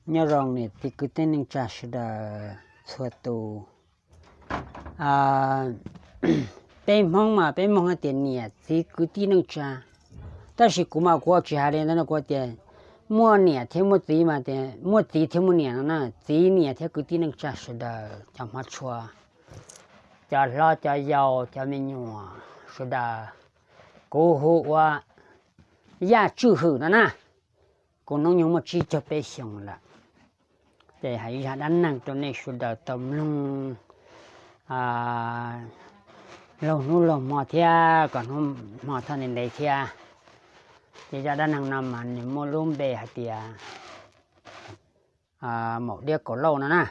Nyob zoo niam txiv kwv tij neej tsa sawv daws txhua tus. Peb Hmoob mas peb mloog hais tias niam txiv kwv tij neej tsa, tab sis kuv mas kuv tsis hais li ntawd no, kuv tias muaj niam thiab muaj txiv mas tias muaj txiv thiab muaj niam no na, txiv niam thiab kwv tij neej tsa sawv daws, cov hmov tshua, cov hlob cov yau, cov me nyuam sawv daws, kuv hu ua Yaj Tswj Hwm no na. Kuv hnub nyoog muaj tsib caug peb xyoos lawm, ces hais zaj dab neeg rau nej sawv daws tau mloog laug hnub laug hmo thiab kom hnub hmo txhob ntev ntev thiab. Ces zaj dab neeg no mas nws muaj lub npe hais tias Maum Diab Kaum Lauj no na.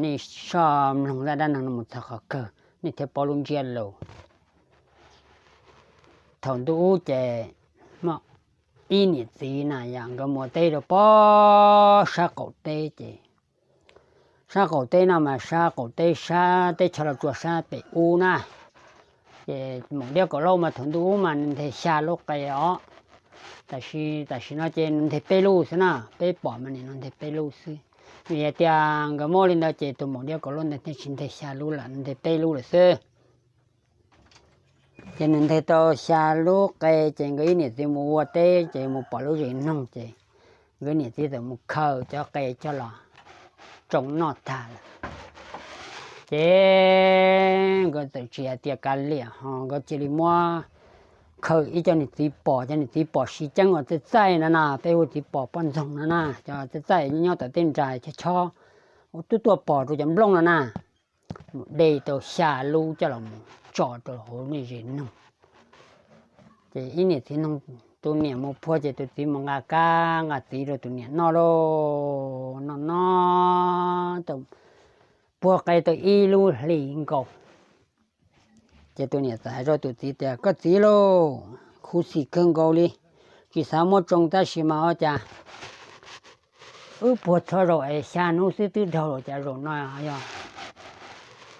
Nej soj mloog zaj dab neeg no mus txog qhov kawg nej thiaj paub lub ntsiab lus. Thaum ntuj ub ces muaj ib niam txiv na yom, nkawd mus ua teb rau pob sab qaum teb ces, sab qaum teb no mas sab qaum teb, sab teb chaws Los Tsuas sab pem ub na. Ces Maum Diab Kaum Lauj mas thaum ntuj ub mas nws nteg xya lub qe os, tab sis tam sim no ces nws nteg peb lub xwb na, peb pom mas nws nteg peb lub xwb. Vim hais tias nkawd muaj li ntawd ces tus Maum Diab Kaum Lauj ntawd thiaj tsis nteg xya lub lawm, nws nteg peb lub lawm xwb. Ces nws nteg tau xya lub qe ces nkawd ib niam txiv mus ua teb ces mus pom lub zes noog ces nkawd niam txiv txawm mus khaws cov qe coj los tsoo noj tag lawm. Ces nkawd txawm tsis hais tias kav liam ho nkawd cia li muab khaws ib co niam txiv pos, cov niam txiv pos siv ceeb uas txaij txaij no na, peb hu txiv pos poj ntxoog no na, cov txaij txaij nyob tom tej nras chob chob, ua tub tuaj pos rau cov nplooj no na, mus de tau xya lub coj los mus tso rau hauv lub zes noog. Ces ib niam txiv noog, tus niam mus puag ces tus txiv mus nqa kab nqa txiv rau tus niam noj lauj, noj noj tau puag qe tau ib lub hlis nkaus. Ces tus niam txawm hais rau tus txiv tias, koj txiv lauj, khuv xim kawg nkaus li, tsis xav muab tsoo tab sis mas ua cas wb puag txhua zaus es xya hnub xwb twb daug lawm, cas zaum no yog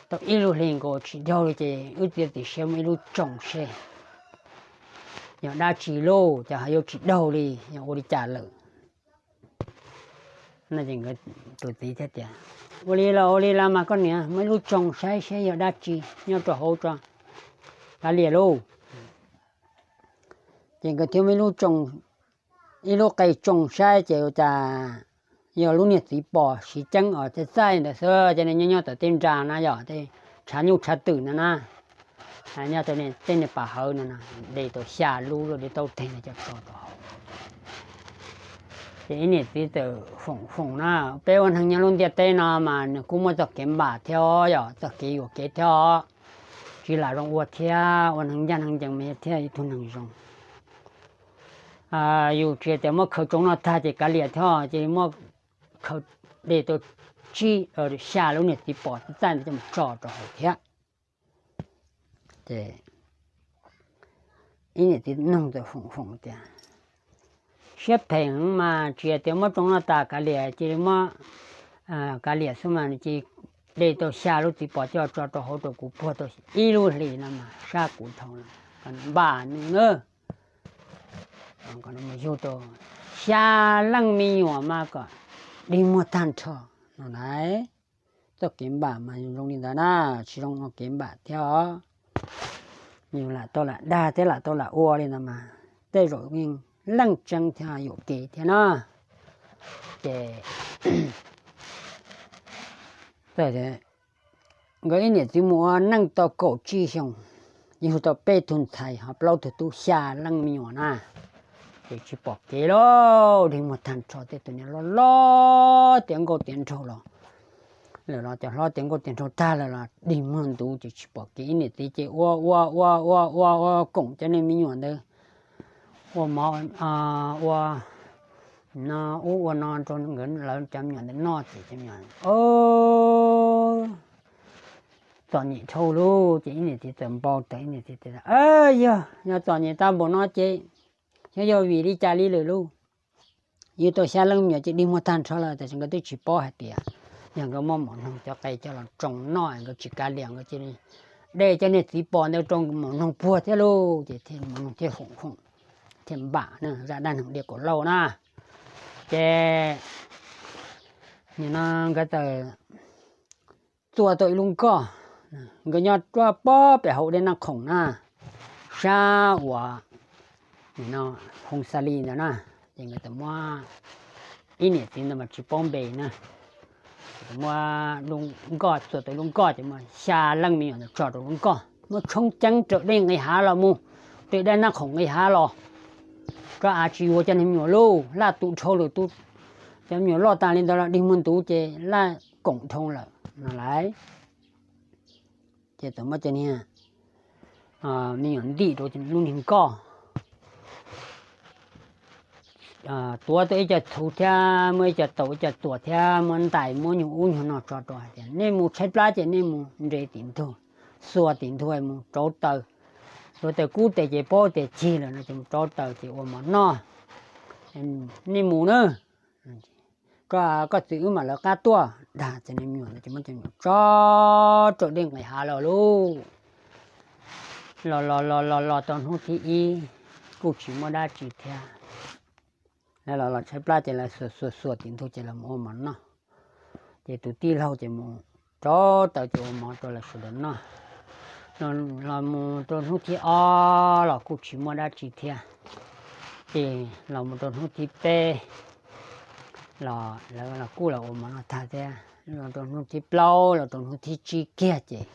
tau ib lub hlis nkaus tsis daug li, ces wb txiav txim siab muab ib lub tsoo seb yog dab tsi lauj, cas ho yuav tsis daug li, yog ua li cas lawm. Tus txiv thiaj tias, ua li los ua li los mas koj niam, muab ib lub tsoo saib seb yog dab tsi nyob rau hauv tso, kav liam lauj. Ces nkawd thiaj muab ib lub qe tsoo saib ces ua cas yog lub niag txiv pos siv ceeb os txaij txaij ntawd xwb, ces nws nyob nyob tom tej nras na yom, tej tshav nyuj tshav twm no na, nyob tej niag pas hawv no, de tau xya lub luaj li taub teg no coj tso rau hauv. Ces ib niam txiv txawm foom foom na, peb ua neeg nyob lub ntiaj teb no mas nws kuj muaj txoj kev npam thiab os, yog txoj kev yuam kev thiab os, tsis lam zoo ua thiab, ua neeg ncaj neeg ncees mas thiaj ib tug neeg zoo. Yus tsis tias muab khaws tsoo noj tag ces kav liam thiab, ces muab khaws de tau tsib xya lub niag txiv pos txaij ntawd coj mus tso rau hauv thiab. Ces ib niam txiv noog txawm foom foom tias, siab phem heev mas tsis tias muab tsoo noj tas kav liam, cia li muab kav liam xwb mas nws cia li de tau xya lub txiv pos coj tso rau hauv rau kuv puag tau ib lub hlis no mas sab kuv dhau lawm, kom nws npam nws na. Yug tau xya leej me nyuam mas kom dig muag tag nrho no na. Txoj kev npam mas zoo li ntawd na, tsis zoo ua kev npam thiab os. Yus lam tau lam dag thiab lam tau lam ua li ntawd mas tej zaum yeej leej tseeb thiab yuam kev thiab na. Ces nkawd ib niam txiv mus ua neej tau kaum tsib xyoos, yug tau peb tug ntxhais ho plaub tug tub xya leej me nyuam na. Ces tsis pom kev lauj, dig muag tag nrho, tej tus niag loj loj tiav nkauj tiav nraug los lawm los cov hlob tiav nkauj tiav nraug tag lawm los dig muag ntuv ces tsis pom kev. Ib niam txiv ces ua ua ua ua ua ua koom cov niag me nyuam ntawd ua mov, ua no ub ua no rau nkawd lawv cov me nyuam ntawd noj ces cov me nyuam txom nyem dhau lawm. Ces ib niam txiv txawm npau taws, ib niam txiv tias, yog, yog txom nyem tag npaum no ces xyov yog vim li cas li lawm lauj. Yug tau xya leej me nyuam ces dig muag tag nrho lawm, tab sis nkawd twb tsis paub hais tias yog nkawd muab maum noog cov qe coj los tsoo noj, nkawd tsis kav liam, nkawd cia li de cov niag txiv pos ntawd rau maum noog puag thiab lauj. Ces thiaj maum noog thiaj foom foom thiaj npam na, zaj dab neeg Diaj Kaum Lauj na. Ces nim no nkawd txawm txua tau ib lub nkoj, nkawd nyob rau pob pem hauv dej Naj Khoom na, sab uas Hoo Xa Li ntawd na. Ces nkawd txawm muab, ib niam txiv ntawd mas tsis paub npe na, muab lub nkoj, txua tau lub nkoj ces muab xya leej me nyuam ntawd tso rau lub nkoj, muab tshoob ceeb raws dej nqis hav los mus, raws dej Naj Khoom nqis hav los, rau av tsis yuav cov niag me nyuam lauj, laj tu dhau lawm, cov me nyuam loj tas li ntawd los dig muag ntuv ces laj koom dhau lawm no lauj. Ces txawm muab cov niag me nyuam ntim rau lub niag nkoj, tuav tau ib co txhuv thiab muab ib co taus ib co txuas thiab muab ntais muab nyuag ub nyuag no tso rau hais tias nej mus tshaib plab ces nej mus nres tim ntug, xuas tim ntug mus rauv taws, rauv taws kub tes ces paub tias cig lawm no ces mus rauv taws ces ua mov noj, nej mus na, koj txiv wb mam lawv qab tuaj. Dag txiv me nyuam ntawd ces muab cov me nyuam tso raws dej nqis hav los lauj. Los los los los los tau hnub thib ib kuj tsis muaj dab tsi thiab. Lawv los los tshaib plab ces lawv xuas xuas xuas tim ntug ces lawv mus ua mov noj. Ces tus tij laug ces mus rauv taws ces ua mov rau lawv sawv daws noj. Los mus rau hnub thib ob los kuj tsis muaj dab tsi thiab. Ces los mus rau hnub thib peb los lawv los kuj los ua mov noj tag thiab. Los rau hnub thib plaub los rau hnub thib tsib kiag ces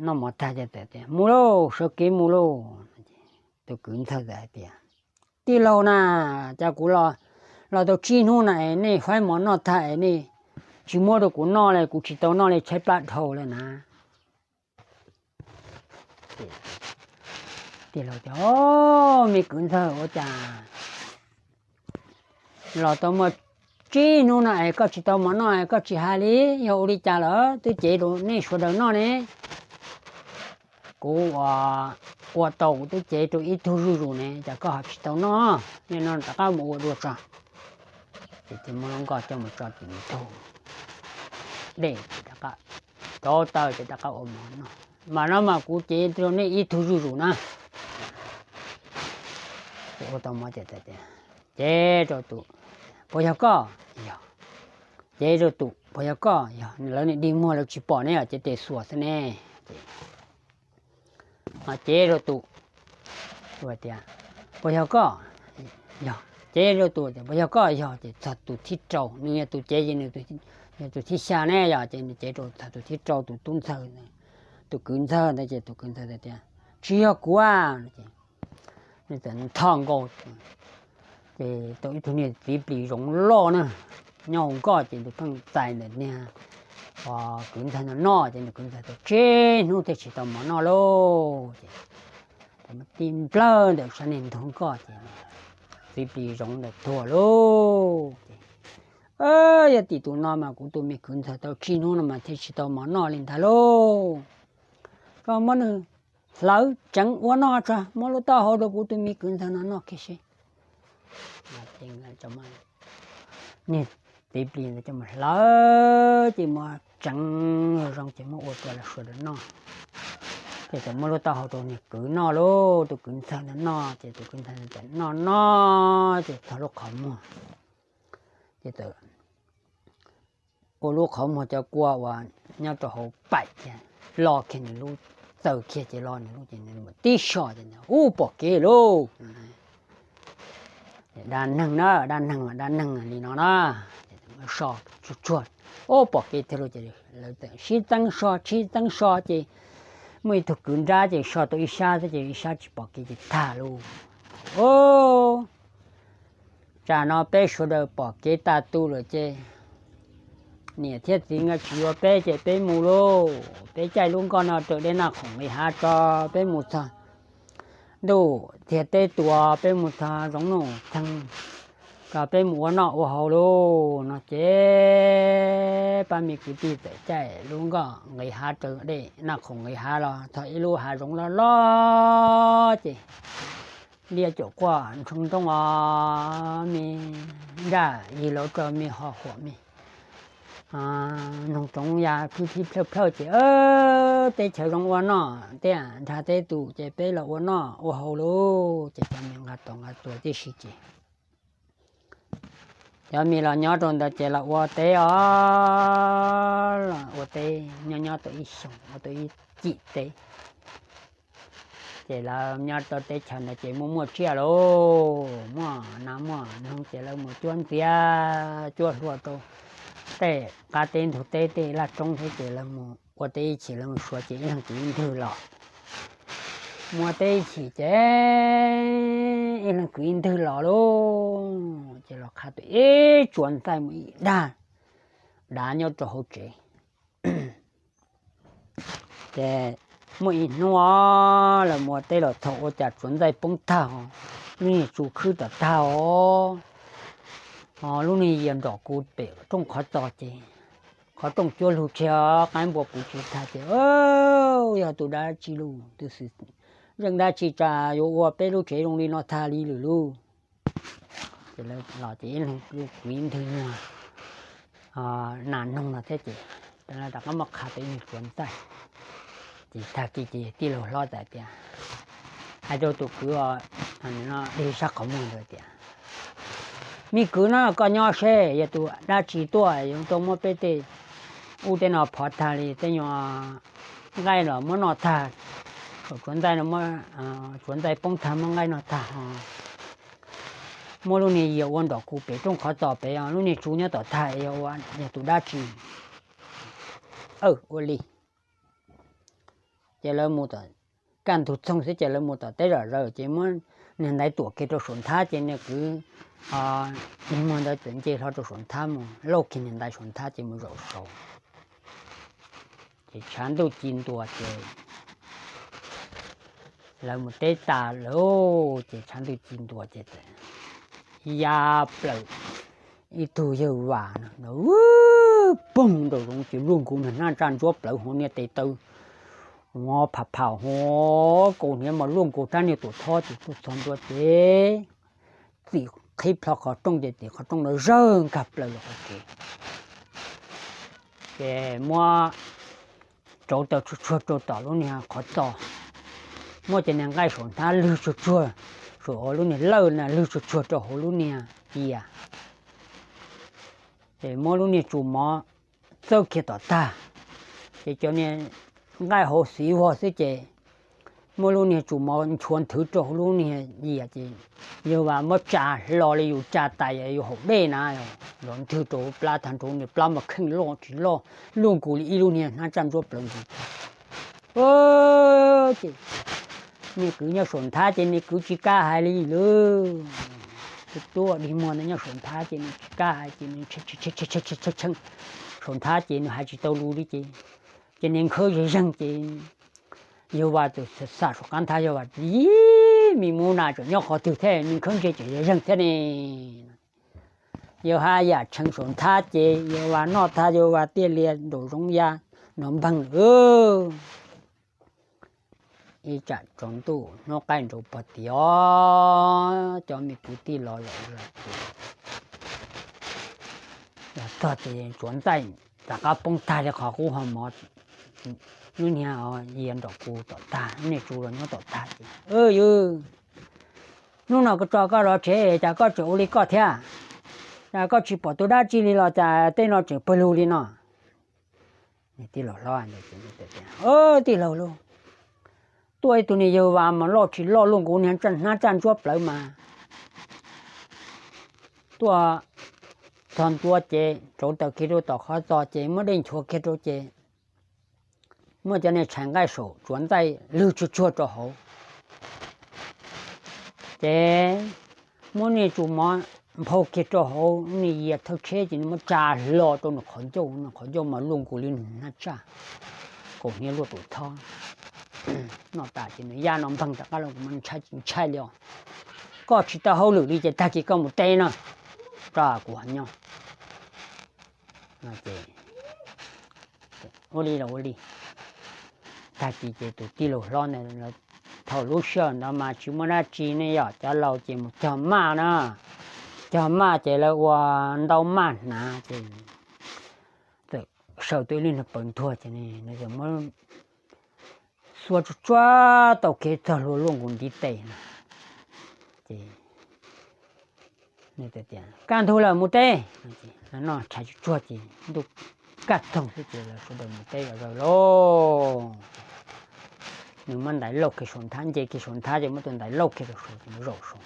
noj mov tag ces txawm tias mus lauj, sawv kev mus lauj. Tus kwv ntxawg txawm hais tias tij laug na, cas kuv los tau tsib hnub na es nej faib mov noj tag es nej tsis muab rau kuv noj li, kuv tsis tau noj li, tshaib plab dhau lawm na. Tij laug tias me kwv ntxawg, ua cas los tau muaj tsib hnub no es koj tsis tau mov noj es koj tsis hais li, yog ua li cas lawm twb cev rau nej sawv daws noj ne? Kuv ua tau kuv twb cev rau ib tug zuj zus ne, cas koj ho tsis tau noj? Nej no rov qab mus ua dua tso. Ces muab lub nkoj coj mus tso tim ntug dej, rov taws ces rov qab ua mov noj. Mas no mas kuv cev rau nej ib tug zuj zus na. Ua tau mov ces cev rau tus, puas yog koj? Yog. Cev rau tus, puas yog koj? Yog. Lawv nim dig muag lawv tsis pom ne, ces tes xuas xwb ne. Ces cev rau tus, tias puas yog koj? Yog. Cev rau tus, puas yog koj? Yog. Ces txog tus thib rau, nws yog tus cev ces nws yog tus thib xya ne, yog ces nws cev rau txog tus thib rau, tus tub ntxawg, tus kwv ntxawg ntawd ces tus kwv ntxawg tias tsis yog kuv a. Nws txawm ntho nkaus ces tau ib tug niag txiv plis zoov loj na nyob hauv nkoj ces nws pheej txais ntawm niag kwv ntxawg no noj ces nws kwv ntxawg tau tsib hnub thiaj tsis tau mov noj lauj. Ces tib nplawg ntawm sab niag ntug nkoj ces txiv plis zoov ntawd tuag lauj. Ces yog tim tus no mas kuv tus me kwv ntxawg tau tsib hnub no mas thiaj tsis tau mov noj li ntag lauj. Koj muab nws hlawv tseev ua noj tso, muab lub taub hau rau kuv tus me kwv ntxawg no noj kiag seb. Niag txiv plis ntawd coj mus hlawv ces muab tseev zoo ces muab ua rau lawv sawv daws noj. Ces txawm muab lub taub hau rau niag kwv noj lauj, tus kwv ntxawg ntawd noj ces tus kwv ntxawg ntawd txawm noj noj ces txog lub qhov muag ces txawm ua lub qhov muag cov kua uas nyob rau hauv paim kiag, lo kiag nws lub, txaws kiag ces lo nws lub ces nws mus tib so ces ub pom kev lauj. Dab neeg na, dab neeg mas dab neeg li no na. So tsuag tsuag, ub pom kev tiag lauj ces lawv txawm sib txeeb so sib txeeb so ces muaj ib tug kwv nrab ces so tau ib sab xwb ces ib sab tsis pom kev ces tag lauj. Tsam no peb sawv daws pom kev tas tu lawm ces niam thiab txiv nkawd tsis yuav peb ces peb mus lauj. Peb caij lub nkoj no raws dej Naj Khoom nqis hav tso, peb mus txog ntuj thiab teb tuas, peb mus txog zoov nuj txeeg, kom peb mus ua noj ua haus lauj no ces pab me kwv tij txawm caij lub nkoj nqis hav raws dej Naj Khoom nqis hav los txog ib lub hav zoov loj loj ces liaj caum quaj ntshoo ntoo os, me nraj yig lauj rau me ho huam me noog roov ya kwj thib plhawj plhawj ces teb chaws zoo ua noj, tej nrhag teb tus ces peb los ua noj ua haus lauj. Ces cov me nqa tos nqa tua tib si ces cov me los nyob rau ntawd ces los ua teb os, los ua teb nyob nyob tau ib xyoos ua tau ib cim teb. Ces lawv nyob rau teb chaws ntawd ces muaj muaj tsiaj lauj, muaj nas muaj noog ces lawv mus cuab ntxiab cuab hlua rau tej qab teb ntug teb tej laj roob thiab ces lawv mus ua teb ib chim lawv mus suav ces ib leeg kwv ib ntwg los. Mus ua teb ib chim ces ib leeg kwv ib ntwg los lauj, ces los qha tau ib tsuas ntxaij mus ib dag dav nyob rau hauv tsev. Ces muaj ib hnub lawv mus ua teb los txog ua cas tsuas ntxaij poob tag, lub niag tsu khwb tom tag os. Lub niag yias nrom kuv pem rooj qhov txos ces qhov rooj cuab lug tseg, qaib npua puv tsis tag ces yog tus dab tsi lug, tus xwm zeej dab tsi tsa yuav ua peb lub tsev zoo li no tag li lwm lub. Ces lawv los ces ib leeg kwv ib ntwg nyuag nas noog no thiab ces rov qab muab qha tau ib niag tsuas ntxaij. Ces tag kis ces tij laug hlob txawm tias, hais rau tus kwv dig sab qhov muag ntawd tias, me kwv na, koj nyob seb yog tus dab tsi tuaj yuav tuaj muab peb tej ub tej no phov tag li, tej nyuag nqaij los muab noj tag, tsuas ntxaij, tsuas ntxaij poob tag muab nqaij noj tag ho muab lub niag yias ua nrom kuv pem rooj qhov txos pem, lub niag tsu nyob tom tag, yog ua yog tus dab tsi. Ua li. Ces lawv mus tom, kaj ntug txoog xwb ces lawv mus tom teb zom zaws ces muab niag ntaiv tuam kiag rau saum nthab ces niag kwv dig muag ntawd txawm nce hlo rau saum nthab mus lauj kiag niag ntaiv saum nthab ces mus zaum saud. Ces tshav ntuj ci ntua ces lawv mus teb tas lawm ces tshav ntuj ci ntua ces ya plaws ib tug yawg vas no poog nraum zoov ces luaj nkaus niag hnab tsaj ntsuab plawv hauv niag tes taw, ua pham pham hauv kaus hniav mas luaj nkaus rab niag tuam thob ces tuaj txog ntua ces txim qhib plho qhov rooj ces tim qhov rooj no zawg nkag plaws los qhov kev. Ces muab rauv taws tsuag tsuag rau tom lub niag qhov txos, muab cov niag nqaij saum nthab lwg tsuag tsuag, saum lub niag lawj na lwg tsuag tsuag rau hauv lub niag yias. Ces muab lub niag tsu mov txawb kiag tom tag, ces cov niag nqaij hauv xiv vog xwb ces muab lub niag tsu mov nchuav nthwv rau hauv lub niag yias ces yawg vas muab tsa hlo li yus tsa tais yus haus dej na, los nthwg rau hauv plab tag nrho, niag plab mas kheej loj tsis loj, luaj nkaus li ib lub niag hnab tsaj ntsuab plawv nkaus. Ces niag kwv nyob saum nthab ces niag kwv tsis kam hais li lawm. Tus tub dig muag ntawd nyob saum nthab ces nws tsis kam hais ces nws tshee tshee saum nthab ces nws hais tsis tau lus li ces, ces niag nkhawb zeeg zeeg ces yawg vas txawm xam saum qab nthab yawg vas tias, me mub na tseem nyob qhov twg thiab, niag nkhawb ntsej tseem zeeg zeeg thiab ne. Yawg haj yam tshee saum nthab ces yawg vas noj tag yawg vas tiaj lias nraum zoov ya nov npeeg lawm. Ib tsam tsaus ntuj hnub qaij nraud pog tias, cov me kwv tij los los los ces los txog ces tsuas ntxaij rov qab poob tag li qhov qub ho mov, lub niag yias nraum kuv tom tag, lub niag tsu los nyob tom tag ces, yawg, hnub no kuv tso koj zov tsev cas koj tseem ua li koj thiab? Cas koj tsis pom tus dab tsi li los cas tej no tseem pawg lug li no? Tij laug hlob, tij laug lauj, tuaj ib tug niag yawg vas mas loj tsis loj luaj nkaus niag hnab tsaj ntsuab plawv mas tuaj txog ntua ces rauv taws kiag rau tom qhov txos ces muab dej nchuav kiag rau ces muab cov niag tshais nqaij saum tsuas ntxaij lwg tsuag tsuag rau hauv. Ces muab niag tsu mov nphau kiag rau hauv niag yias thawj tsheb ces nws muab tsa hlo rau nws qhov ncauj, nws qhov ncauj mas luaj nkaus li nws hnab tsaj, kaus hniav luaj tus thob. Noj tas ces nws ya nov npeeg rov qab los, kuv mas ntshai ntshai li os. Koj tsis tau hauj lwm li ces tag kis koj mus teb no, tso kuv ho nyob. Ua li los ua li. Tag kis ces tus tij laug hlob ntawd, thaum lub sij hawm ntawd mas tsis muaj dab tsi ne yom, cov laus ces mus cog maj na, cog maj ces lawv ua ntaub maj hnav ces saws tau ib lub niag pawg ntsuag ces nws muab xuab tsuag tsuag tau kev txog hlua luaj nkaus ntiv tes na. Ces kaj ntug lawm mus teb. Noj tshais tsuag tsuag ces ntuj kaj txoog xwb ces lawv sawv daws mus teb zom zaws lauj. Nws muab ntaiv lauj kiag saum nthab, nce kiag saum nthab ces muab tus ntaiv lauj kiag rau saud ces mus zaum saud.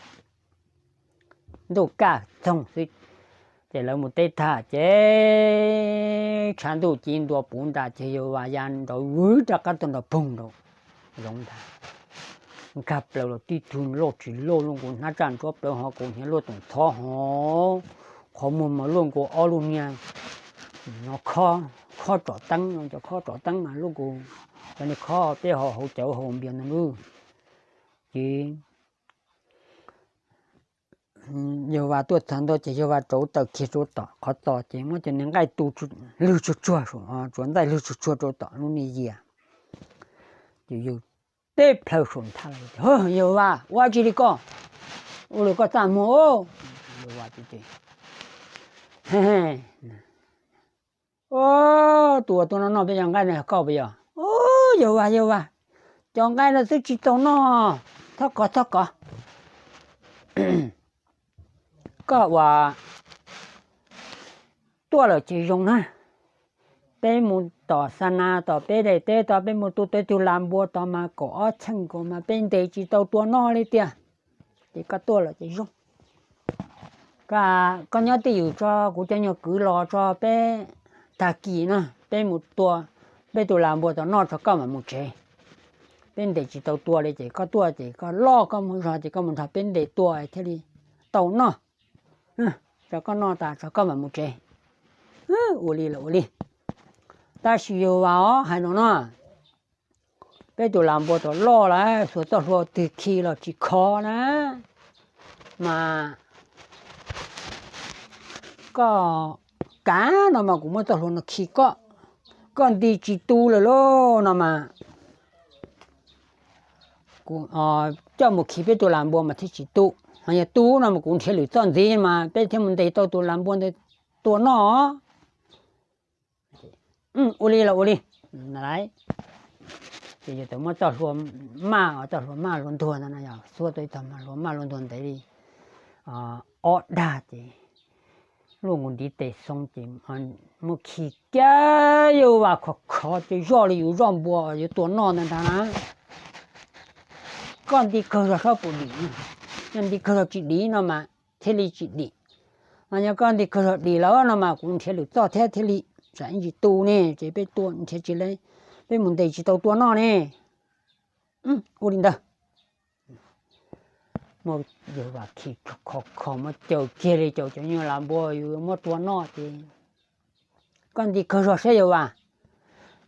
Ntuj kaj txoog xwb ces lawv mus teb tag ces tshav ntuj ci ntua puv nram ces yawg Vas ya nrov vwv rov qab tuaj nrog poog nraum zoov ntag. Nkag plaws los tib tug loj tsis loj luaj nkaus hnab tsaj ntsuab plaws ho kaus hniav luaj toom txhob ho qhov muag mas luaj nkaus ob lub niag khob tsom teeb, cov khob tsom teeb mas luaj nkaus cov niag khob peb ho hauv cawv hauv npias no lub. Ces yawg Vas tuaj txog ntua ces yawg Vas rauv taws kiag rau tom qhov txos ces muab cov niag nqaij tu lwg tsuag tsuag, tsuav nqaij lwg tsuag tsuag rau tom lub niag yias. Ces yawg teb plhaw saum nthab los, Yawg Vas, ua tsi li koj? Ua li koj txaj muag. Yawg Vas, Tus uas tuaj noj noj peb cov nqaij no yog koj puas yog? Yawg Vas, yawg Vas, cov nqaij no twb tsis tau noj, txhob kov txhob kov. Koj ua tuaj lawm ces zoo na. Peb mus tom xa nas tom peb daim teb tod, peb mus tu tau ib tug lag npua tod mas kaum ob txheej nkaus mas peb ntes tsis tau tua noj li tiag. Ces koj tuaj lawm ces zoo. Koj nyob twj ywm tso, kuv cov nyuag kwv los tso, peb tag kis no peb mus tua peb tus lag npua tom noj tso koj mam mus tsev. Peb ntes tsis tau tua li ces koj tuaj ces koj loj koj muaj zog ces koj mus nrog peb ntes tua thiaj li tau noj. Tso koj noj tas tso koj mam mus tsev. Ua li los ua li. Tab sis yawg Vas os, hais no no, peb tus lag npua tom loj lawm, xuas txoj hlua twg khi los tsis khov na. Mas koj kav no mas kuv muab txoj hlua no khi koj, koj nti tsis tu lawm lauj no mas kuv coj mus khi peb tus lag npua mas thiaj tsis tu. Ho yog tu no mas kuv nrhiav lwm txoj ntxiv mas peb thiaj mus ntes tau tus lag npua ntawd tua noj. Ua li los ua li. Ces yawg txawm muab txoj hlua maj, txoj hlua maj hlua ntuag ntawd no yog xuab tau ib txoj hlua maj hlua ntuag ntev li ob dag ces luaj nkaus ntiv tes xoo ces muab khi kiag yawg Vas khov khov ces zoj li yus zoj npua yuav tua noj ntag ntag na. Koj nti kawg zog saib puas dim, yog nti kawg zog tsis dim no mas thiaj li tsis dim. Mas yog koj nti kawg zog dim lawm no mas kuv nrhiav lwm txoj thiab thiaj li, tsam ib ntsis tu ne ces peb tua nrhiav tsis, peb mus ntes tsis tau tua noj ne. Ua li ntawd. Muab yawg Vas khi khov khov muab caws kiag li caum cov nyuag lag npua yus muab tua noj ces koj nti kawg zog saib yawg Vas.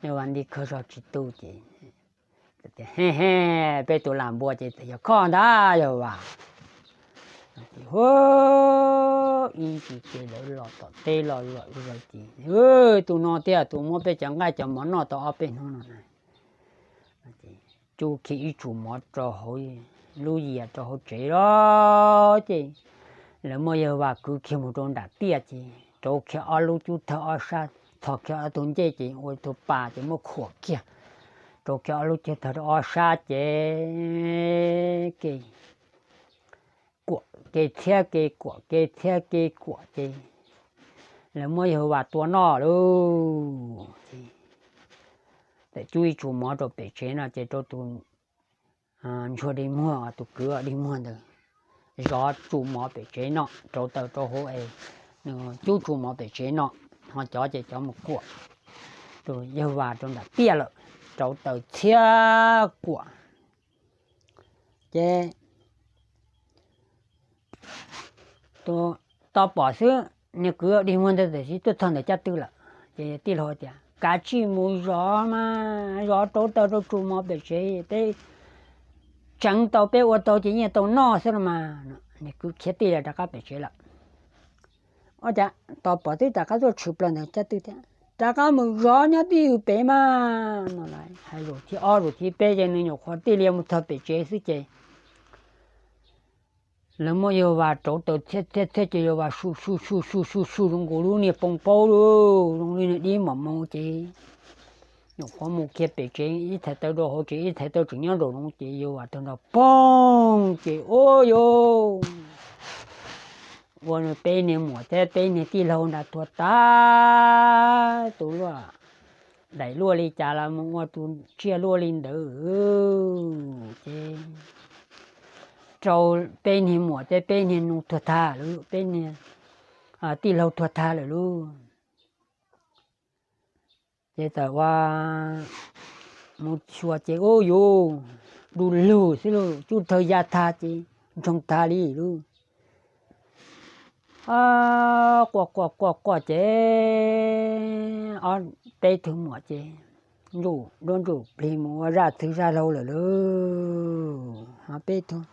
Yawg Vas nti kawg zog tsis tu ces, He he, peb tus lag npua ces yog koj ntag yawg Vas. Ib ntsis ces lawv los tom teb los lawm ces, Tus no tiag tus muab peb cov nqaij cov mov noj tau ob peb hnub no na. Cub kiag ib tsum mov rau hauv lub yias rau hauv tsev los ces lawv muab yawg Vas kwv kiag mus rau nram tiaj ces rauv kiag ob lub cub thawj ob sab, txhos kiag ob tug ncej ces ua tus pas ces muab khuam kiag, rauv kiag ob lub cub thawj rau ob sab ces ke kuam ke txhiab ke kuam ke txhiab ke kuam ces lawv muab yawg Vas tua noj lauj. Ces txawm cub ib tsum mov rau pem tsev no ces rau tus ntsuag dig muag, tus kwv dig muag ntawd zov tsum mov pem tsev noj, rauv taws rau hauv es nws cub tsum mov pem tsev noj, ho cov ces cov mus kuam tus yawg Vas rau nram tiaj lawm, rauv taws txhiab kuam ces tau pom xwb, niag kwv dig muag ntawd tiam sis tuaj txog ntawm caj tw lawm ces tij laug tias, Kav tsij mus zov mas, zov rauv taws rau tsum mov pem tsev, peb tseev tau peb ua tau ces yeej tau noj xwb los mas. Niag kwv khiav tij los rov qab pem tsev lawm. Ua cas tos pom twb rov qab tuaj tshwm plaws ntawm caj tw thiab, Rov qab mus zov nyob twj ywm pem mas no. Hais zaum thib ob zaum thib peb ces nws nyuam qhuav tij li mus txog pem tsev xwb ces Lawv muab Yawg Vas rauv taws txhiab txhiab txhiab ces Yawg Vas su su su su su su zoo nkaus lub niag poo paub lawm, zoo li niag dib mos moo ces nyuam qhuav mus kiag pem tsev ib txhais taw rau hauv tsev ib txhais taw tseem nyob nraum zoov ces Yawg Vas tawg nrog poog ces ua yuv ua peb niag muam thiab peb niag tij laug nrad tuag tag. Tus luaj daim luaj li cas los mus ua tus tsiaj luaj li ntawd ces rau peb niag muam thiab peb niag nus tuag tag lawm, peb niag tij laug tuag tag lawm lauj. Ces txawm ua mus xyuas ces ua yuv du lug xwb lauj, tsuj thawj ya tag ces ntsoog tag li lauj. Quaj quaj quaj quaj ces ob peb tug muam ces ntuj duab ntsuj plig mus ua zaj txwg zaj laug lawm lauj. Peb tug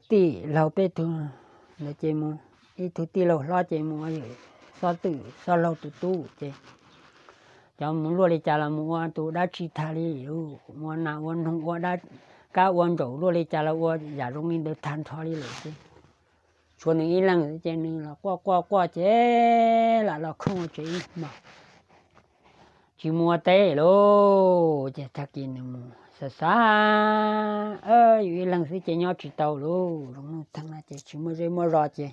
tij laug peb tug ntawd ces mus, ib tug tij laug hlob ces mus ua yawm xob twm xob laug tus tub ces cov mus luaj li cas los mus ua tus dab tsi tag li lauj, ua nas ua noog ua dab kab ua ntsaum luaj li cas los ua yam zoo li ntawd tag nrho li lawm ces tshuav nws ib leeg ces nws los quaj quaj quaj ces lam los khooj ua tsev ib hmos tsis mus ua teb lauj. Ces tag kis nws mus xav xav, yus ib leeg xwb ces nyob tsis tau lauj, zoo nuj theej na ces tsis muaj zej muaj zos ces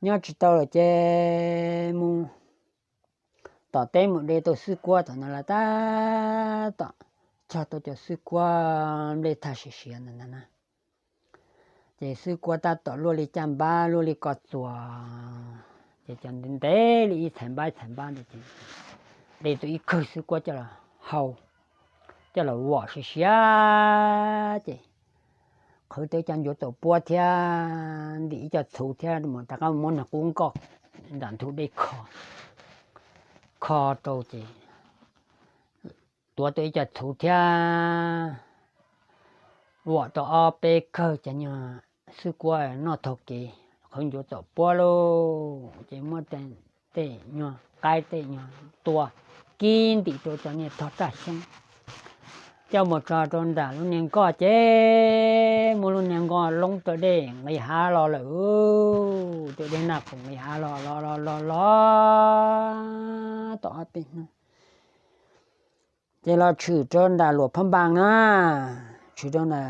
nyob tsis tau lawm ces mus tom teb mus de tau xwb kuab tom no los tab tom chog tau cov xwb kuab nplej thaj siav siav ntawd ntag na. Ces xwb kuab tab tom luaj li caj npab luaj li ko txuas, ces cov ntev ntev li ib txhais npab ib txhais npab ntawd ces de tau ib kawg xwb kuab coj los hau, coj los vom siav siav ces qhwv tau cov ncuav txaum puab thiab ntim ib co txhuv thiab mus rov qab muab niag qub nkoj nram ntug dej kho, kho rau ces tuav tau ib co txhuv thiab vom tau ob peb kawg cov nyuag xwb kuab noj taug kev, qhwv ncuav txaum puab lauj, ces muab tej nyuag qaib tej nyuag tua kib ntim rau cov niag tog raj xyoob coj mus tso rau nram lub niag nkoj ces muab lub niag nkoj loob raws dej nqis hav los lawm, raws dej naj qaum nqis hav los los los los los tau ob peb hnub ces los tshwm rau nram Luam Phab Npas na, tshwm rau nram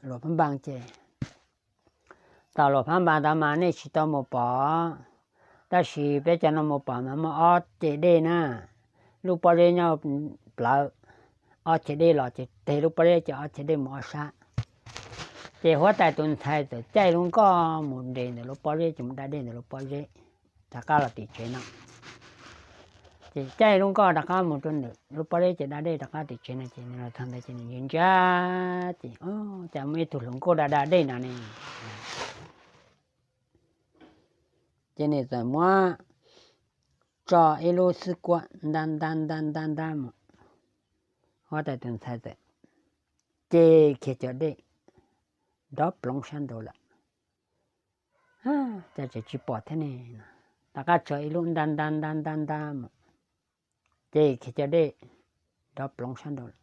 Luam Phab Npas ces tom Luam Phab Npas ntawd mas nej tsis tau mus pom, tab sis peb cov no mus pom mas muaj ob ceg dej na, lub pob zeb nyob plawv, ob ceg dej los ces teg lub pob zeb ces ob ceg dej mus ob sab. Ces huab tais tus ntxhais txawm caij lub nkoj mus nres ntawm lub pob zeb ces mus da dej ntawm lub pob zeb rov qab los tim tsev no. Ces caij lub nkoj rov qab mus rau ntawm lub pob zeb ces da dej rov qab tim tsev no ces nws los txog ntawd ces nws ntsia ntsia ces cas muaj ib tug hluas nkauj da da dej no ne. Ces nws txawm muab tso ib lub xwb kuab ntab ntab ntab ntab ntab mus, huab tais tus ntxhais txawm ce kiag cov dej nrov ploov sab nraud lawm. Cas tseem tsis pom thiab ne? Rov qab tso ib lub ntab ntab ntab ntab ntab mus, ce kiag cov dej nrov ploov sab nraud lawm.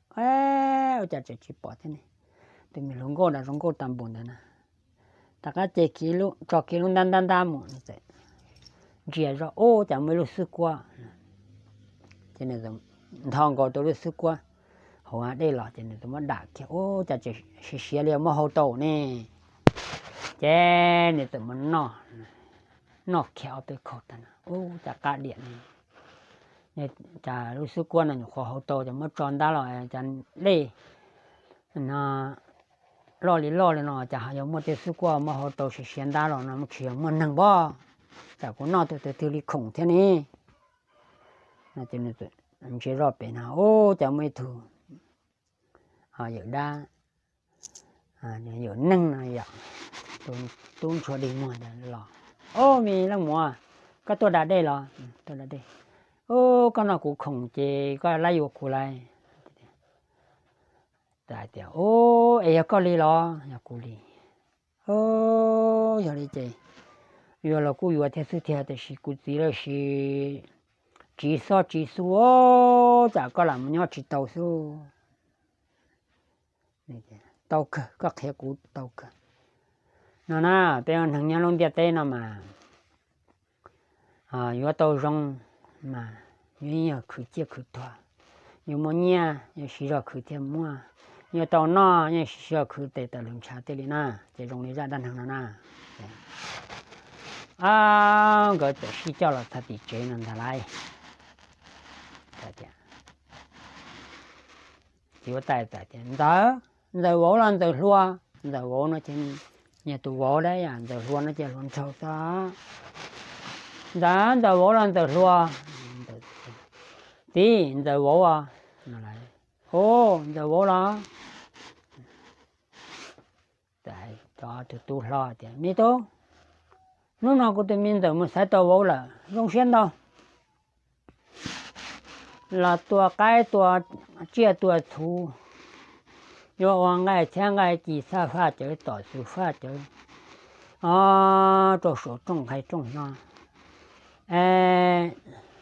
Ua cas tseem tsis pom thiab ne? Tus me hluas nkauj nram zoo nkauj tas npaum ntawd na, rov qab ce kiag, tso kiag lub ntab ntab ntab mus, ntsia zoj ub cas muaj ib lub xwb kuab. Ces nws txawm nthos nkaus tau lub xwb kuab hauv dej los ces nws txawm muab dam kiag, ub cas tseem siav siav li muab hau tau ne. Ces nws txawm mus noj, noj kiag ob peb khau tag no ub cas qab diam ne. Cas lub xwb kuab no nyuam qhuav hau tau ces muab tso ntab los cas dej no loj li loj li no cas ho yog muaj tej xwb kuab muab hau tau siav siav ntab los no, tsis yog muaj neeg pob, tsam kuv noj tus twg twg li khoom thiab ne. Ntsia zoj pem no ub cas muaj ib tug yawm dab, yawm neeg no yom, tus tub ntsuag dig muag ntawd los, ub me leej muam, koj tuaj da dej los? Tuaj da dej. Ub koj noj kuv khoom ces koj laib yuav kuv lauj. Hais tias ub es yog koj li los? Yog kuv li. Ub yog li ces yuav los kuj yuav thiab xwb thiab tiam sis kuv txiv lawm sis tsiv xob tsiv xu, tsam koj lam mus nyob tsis tau xwb. Tau kawg, koj qhia kuv tau kawg. No na, peb ua neeg nyob lub ntiaj teb no mas yuav tau zoo mas yuav yog khwv ciaj khwv tuag, yuav muaj nyiaj yuav siv zog khwv thiaj muaj, yuav tau noj yeej siv zog khwv tes taw lus ntshav tej li na. Ces zoo li zaj dab neeg no na. Nkawd txawm sib coj los txog tim tsev no ntag lauj. Txiv huab tais tias, Ntxawm, ntxawm vauv los ntxawm hluas? Ntxawm vauv no ces yog tus vauv dab, ntxawm hluas no ces hluas nraug xwb. Ntxawm, ntxawm vauv los ntxawm hluas? Txiv, ntxawm vauv os. Ntxawm vauv los? Tus tub hlob tias, Me tub, hnub no kuv tus me ntxawm mus xaiv tau vauv lawm, zoo siab ntau. Los tua qaib tua tsiaj tua txhu, yuav ua nqaij txhiab nqaij ci, xaj faj cawv tom xus faj cawv, o, rau saum rooj nqaij rooj no,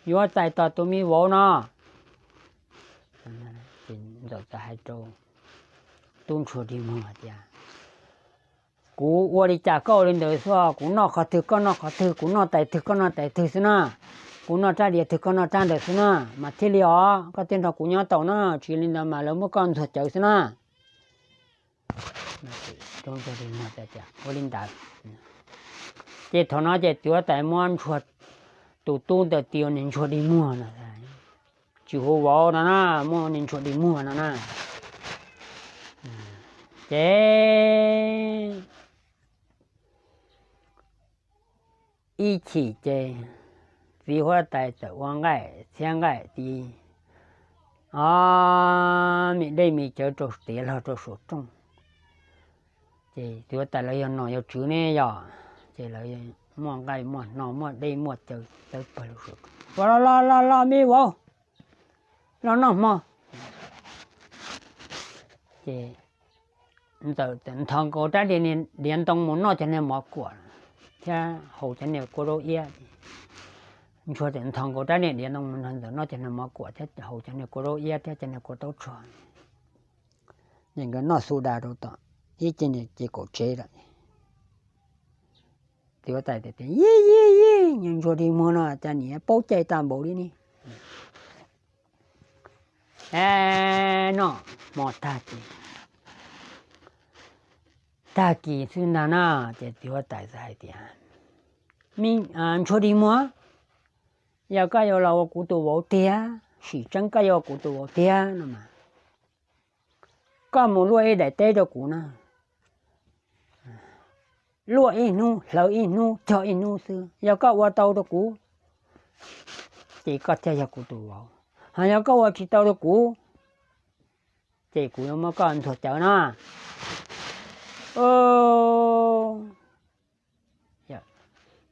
yuav txais tos tus me vauv no. Ntxawm txawm hais rau tub ntsuag dig muag tias, Kuv ua li cas koj ua li ntawd xwb, kuv noj qhov twg koj noj qhov twg, kuv noj tais twg koj noj tais twg xwb na, kuv noj rab diav twg koj noj rab ntawd xwb na, mas thiaj li os koj thiaj nrog kuv nyob tau na, tsis li ntawd mas lawv muab koj ntxuag cawv xwb na. Ua li ntawd, ces thaum no ces txiv huab tais muab ntsuag, tus tub ntawd tis ua niag ntsuag dig muag no, tsis hu vauv no na, muab ua niag ntsuag dig muag no na. Ces ib chim ces txiv huab tais txawm ua nqaij txhiab nqaij ci, o, me dej me cawv rau tiav log rau saum rooj. Ces txiv huab tais lawv yog nom yog tswv ne yog, ces lawv muaj nqaij muaj hno muaj dej muaj cawv txawb pawg lug saum rooj, Los los los los me vauv, los noj hmo. Ces ntxawm txawm nthos nkaus rab diav ntoo mus noj cov niag mov kuam thiab haus cov niag kua zaub iab. Ntsuag txawm nthos nkaus rab niag diav ntoo mus nrog ntxawm noj cov niag mov kuam thiab haus cov niag kua zaub iab thiab cov niag kua taub tshua. Ces nkawd noj xu da rau tom ib ce niag ces kaum tsev lawm. Txiv huab tais tias, Yij yij yij, niag ntsuag dig muag no cas nim paub cai tag npaum li ne. Noj hmo tag ces, tag kis xwb ntag na, ces txiv huab tais txawm hais tias, Ntsuag dig muag, yog koj yuav los ua kuv tus vauv tiag, sim tseeb koj yuav ua kuv tus vauv tiag no mas koj mus luaj ib daim teb rau kuv na, luaj ib hnub hlawv ib hnub cog ib hnub xwb, yog koj ua tau rau kuv ces koj thiaj yog kuv tus vauv, ho yog koj ua tsis tau rau kuv ces kuv yuav muab koj ntxuag cawv na.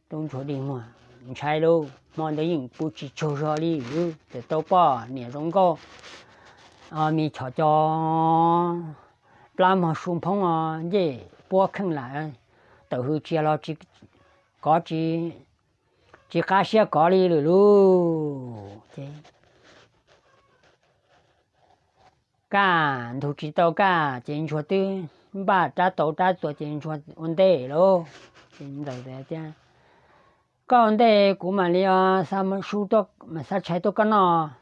Tub ntsuag dig muag ntshai lauj, hmo ntawd yeej pw tsis tsaug zog li, txawm tau poj niam zoo nkauj, me chov co plab mog su nphoob os, ncej puab kheej lam, tawm hws tsia los kov tsis qab siab kov li lawm lauj. Ces kaj ntug tsis tau kaj ces ntsuag twb npaj rab tau rab txuas ces ntsuag ua ntej lauj. Ces ntxawm tias, Koj ua ntej kuv mam li xa su, xa tshais tuaj koj noj.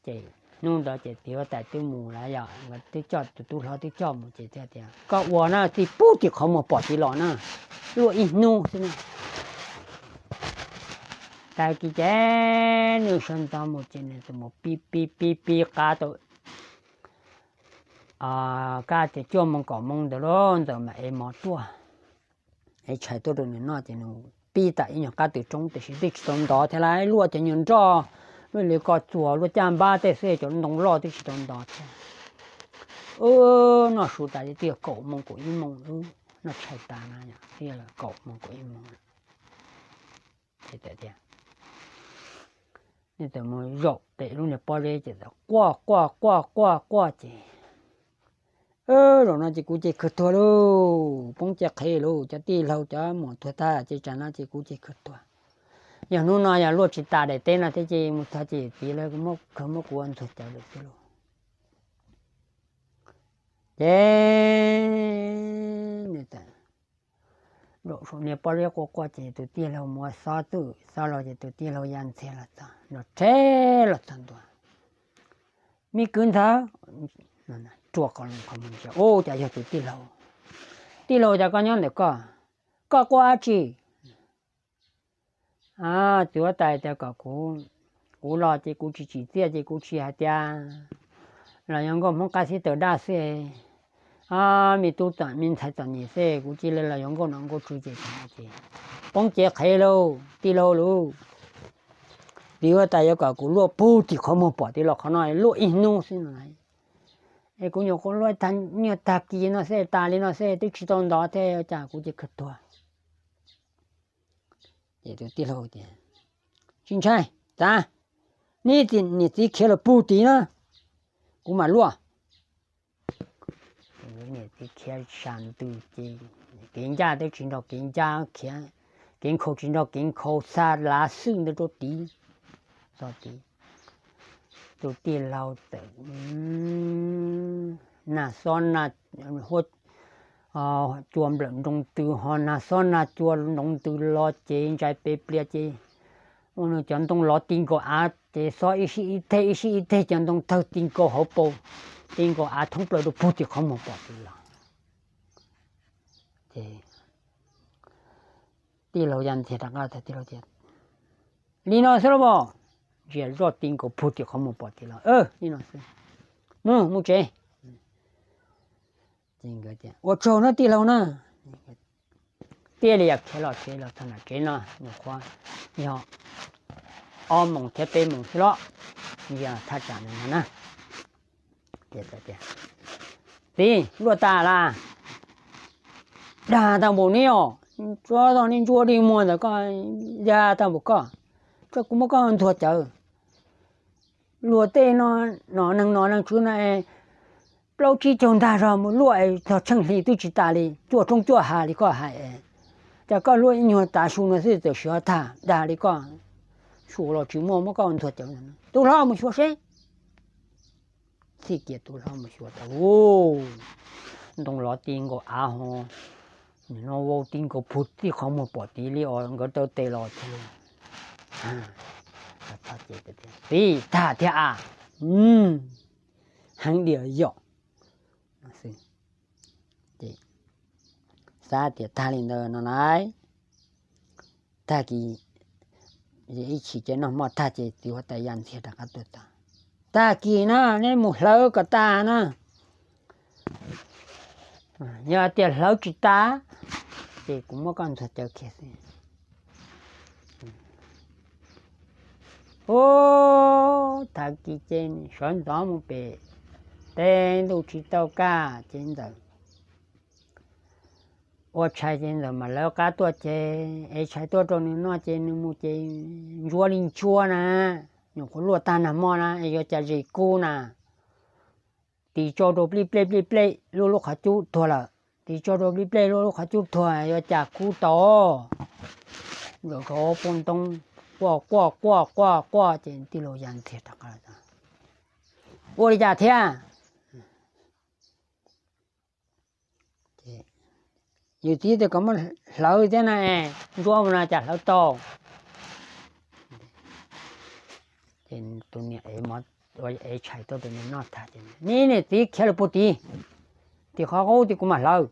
Ces hnub ntawd ces txiv huab tais twb mus lawm, yog nkawd twb coj tus tub hlob twb coj mus ces thiaj tias, Koj ua na, tij pub tim qhov muag pom tsis los na, luaj ib hnub xwb na. Tag kis ces nws sawv ntxov mus ces nws txawm mus pib pib pib pib qab tau, kaj tias cuaj moo kaum moo ntawd lauj, ntxawm mam ev mov tuaj, ev tshais tuaj rau nws noj ces nws pib tas ib nyuag qab tw roob tiam sis twb tsis tau ntov thiab lauj, luaj cov nyuag nroj, luaj li ko txuas luaj caj npab tej xwb, cov ntoo loj twb tsis tau ntov thiab. Noj su tas twb yog kaum moo kaum ib moo, noj tshais tas no twb yog kaum moo kaum ib moo. Ces txawm tias, nws txawm mus zaum pem lub niag pob zeb ces txawm quaj quaj quaj quaj quaj ces, Zaum no ces kuv ces kawg tuag lauj, poob caj qhev lauj, cov tij laug cov muam tuag tag ces tsam no ces kuv ces kawg tuag. Yog hnub no yog luaj tsis tas daim teb no thiab ces mus txog ces txiv lawv kawg muab kuv ua ntxuag cawv lawm xwb lauj. Ces nws txawm zaum saum niag pob zeb quaj quaj ces tus tij laug muab xob txwm xob los ces tus tij laug ya ntxiag los txog, los rhe los txog ntua. Me kwv ntxawg, rua qhov ntsia ua cas yog tus tij laug. Tij laug, cas koj nyob ntawm koj, koj quaj dab tsi? Txiv huab tais tias kom kuv, kuv los ces kuv tsis tsim txiaj ces kuv tsis hais tias los yuav nkauj Hmoob qab xib taws daj xwb. Me tub txom me ntxhais txom nyem xwb, kuv cia li los yuav nkauj nom nkauj tswv ces, ces poob cev qhev lauj tij laug lauj. Txiv huab tais yuav kom kuv luaj puag tim qhov muag pom tid los qhov no luaj ib hnub xwb no. Es kuv nyuam qhuav luaj tag nyuag tag kis no xwb, tas li no xwb twb tsis tau ntov thiab, cas kuv cia li kawg tuag. Ces tus tij laug tias, tsis ntshai, txav, neb niam txiv khiav los puag tid na, kuv mam luaj. Niam txiv khiav sab ntws ces kev ncaj twb tsis nrog kev ncaj khiav, kev nkhaus tsis nrog kev nkhaus xa lav xwb ntawd rau tid. Txog tid tus tij laug txawm nag xob nag, huab cua nplawm nroo tws ho nag xob nag cua nroo tws los ces ntsais pes plias ces ua nws cov ntoo lov ti nkaus av ces xob ib sij ib teg ib sij ib teg cov ntoo tawg ti nkaus hauv paus, ti nkaus av thoob plaws rau puag tim qhov muag pom tid los. Ces tij laug ya ntxiag rov qab tias, li no xwb los? Ntsia zoj ti nkaus puag tim qhov muag pom tid los, li no xwb, mus mus tsev. Ua tsaug na tij laug na. Thiaj li khiav los tsev, los txog nram tsev no nyuam qhuav yog ob moos thiab peb moos xwb los, yog thaj tsam no na. Txiv, luaj tas las? Dag tag npaum neb os, tsuav tau neb ntsuab dig muag ntawm koj, dag tag npaum koj, tso kuv muab koj ntxuag cawv. Luag tej no, nom neeg nom neeg tswv no es plaub tsib caug ntag zog mus luaj es txog tsheej hli twb tsis tas li, cuaj roob cuaj hav li koj hais es, cas koj luaj ib nyuag tav su no xwb txawm siav tag dag li koj, suav los tsis muaj, muab koj ntxuag cawv. Tus hlob mus xyuas seb. Txij kiag tus hlob mus xyuas tas, ntoo lov ti nkaus av ho, nim no vau ti nkaus puag tim qhov muag pom tid li os, nkawd taw tes los thiaj li. Txiv, tag thiab a? Heev diam yom. Xav tias tag li ntawd no na. Tag kis ib chim ces noj hmo tag ces txiv huab tais ya ntxiag rov qab tuaj tas. Tag kis na, neb mus hlawv kom tas na. Yog tias hlawv tsis tas, ces kuv muab koj ntxuag cawv kiag xwb. Ub, tag kis ces sawv ntxov mus pem teb, ntuj tsis tau kaj ces ntxawm ua tshais ces ntxawm mam lawv qab tuaj ces ev tshais tuaj rau nws noj ces nws mus ces ntsuab li ntsuab na, nyuam qhuav luaj tag nag hmo na es yuav cas zes kub na. Tis tsau rau plij plej plij plej luaj lub qhov cub tuag lawm, tis tsau rau plij plej luaj lub qhov cub tuag yuav cas kub tau. Nram kov poj ntoob quaj quaj quaj quaj quaj ces tij laug ya ntxiag rov qab, ua li cas thiab? Yus txiv tias kom muab hlawv thiab na, ntsuab mus no cas hlawv tau. Ces tus niam ev tshais tuaj rau nws noj tag ces, neb niam txiv khiav lawm puag tid, tim qhov qub tim kuv mam hlawv.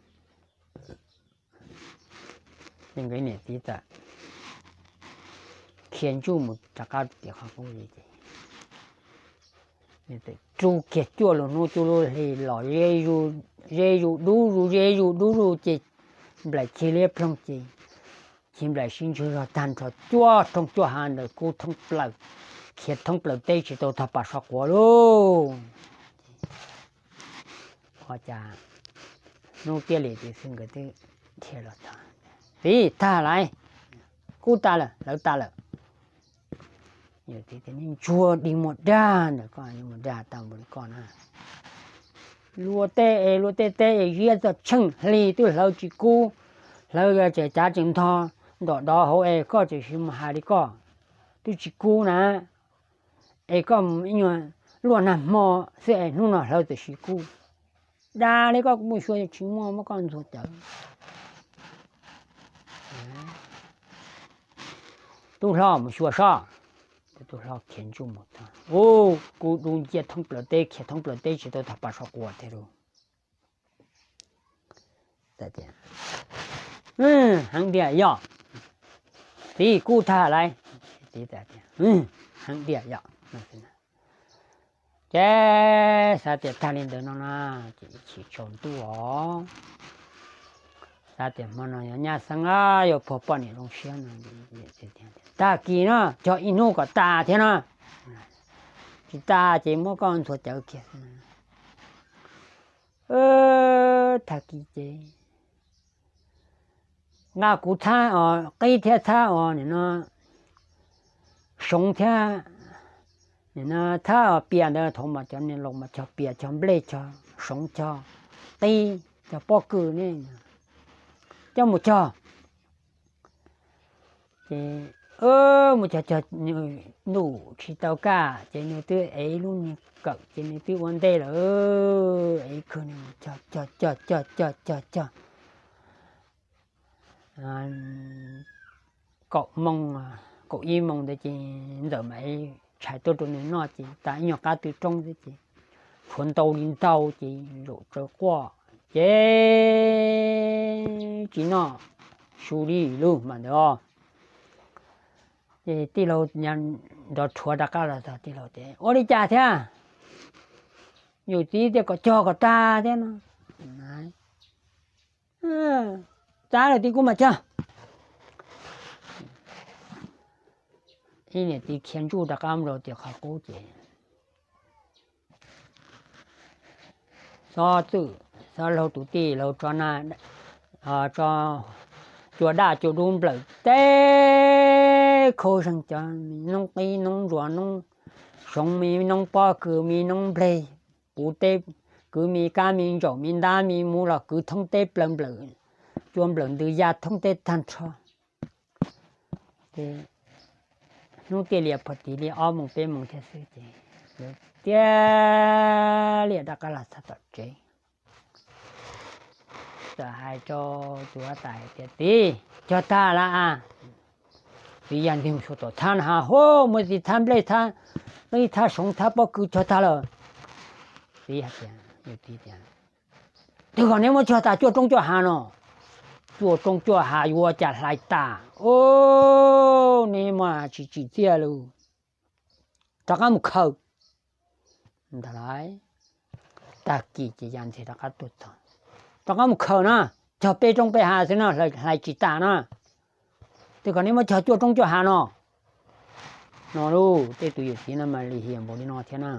Ces nkawd niam txiv txawm khiav ntsuj mus rov qab tim qhov qub li ces, rub kiag cuaj lub hnub cuaj lub hli los ze zus dub zus ze zus dub zus ces nplaim ci liab ploog ces ci nplaim sib ntsug zog tag nrho cuaj roob cuaj hav ntawd kub thoob plaws, khiav thoob plaws teb tsis tau tog pas sov quav lauj. Ua cas hnub tiaj li tias xwb nkawd twb khiav los txog. Txiv, tag lawm, kub tas lawm, hlawv tas lawm. Yus txiv tias, neb ntsuag dig muag dag ntawm koj, dig muag dag tau npaum li koj na. Luag tej es luag tej teb es ziab txog tsheej hli twb hlawv tsis kub, hlawv tseem cav tseem ntog ntom dov hauv es koj tseem mus hais li koj, twb tsis kub na. Es koj ib nyuag luaj nag hmo xwb es hnub no hlawv txawm sis kub. Dag li koj kuv mus xyuas tsis muaj, muab koj ntxuag cawv. Tub hlob mus xyuas soj. Tub hlob khiav ntsuj mus tag, u, kuv dub ncia thoob plaws teb, khiav thoob plaws teb tsis tau tham pas sov quas thiab lauj. Heev tiag yog, txiv kuj tag lawm. Heev tiag yog. Ces xav tias tag li ntawd no na, ces ib chim tsaus ntuj os, xav tias hmo no yog nyab xeeb yuav puag poj niam zoo siab no, tag kis no cog ib hnub kom tas thiab no. Tsis tas ces muab koj ntxuag cawv kiag. Tag kis ces nqa kuv txhab os, qib thiab txhab os, nim no soov thiab, nim no txhab os, pias ntawd, thaum mas cov niag laus mas cog pias cog nplej cog soov cog qib cog pob kws ne, coj mus cog. Ces mus cog cog, ntuj tsis tau kaj ces nws twb ev ib lub niag kawm ces nws twb ua ntej lawm, ev kawg nws cog cog cog cog cog cog cog kaum moos, kaum ib moos ntawd ces ntxawm mam tshais tuaj rau nws noj ces tas ib nyuag qab tw roob xwb ces tshuav ntau li ntau ces zaum tsawv quaj ces tsis noj su li lub mas ntawd os. Ces tij laug nrov rhuav rov qab los txog, tij laug tias ua li cas thiab? Yus txiv tias kom cog kom tag thiab no. Txav lawm tib kuv mam cog. Ib niam txiv khiav ntsuj rov qab mus rau tim qhov qub ces xob txwj, xob laug tus tij laug tso na, tso cua daj cua dub nplawm teb khau zeeg cov me noob qib noob ntsuag noob soov me noob pob kws me noob nplej, puv teb, kwv me kab me ntsaum me ntab me muv los kwv thoob teb plaws nplawm, cua nplawm ntws ya thoob teb tag nrho. Ces hnub tiaj li pom tig li ob moos peb moos thiab xwb ces tiag li rov qab los txog tom tsev. Txawm hais rau tus huab tais hais tias txiv, cog tag lawm a. Txiv yaj nteg mus xyuas tom txhab na ha, hu, muaj txiv txhab nplej txhab qib txhab soov txhab pob kws cog tag lawm. Txiv hais tias, yus txiv tias twb kom neb muab cog tas cuaj roob cuaj hav no, cuaj roob cuaj hav yuav ua cas hlais tas. Neb mas tsis tsim txiaj lus, rov qab mus khaws. Ntawd lawm, tag kis ces yaj ntxeg rov qab tuaj txog, rov qab mus khaws na, cog peb roob peb hav xwb no hlais tsis tas na. Twb kom neb muab cog cuaj roob cuaj hav no. No lauj, tej tus yawm txiv no mas lim hiam npaum li no thiab na.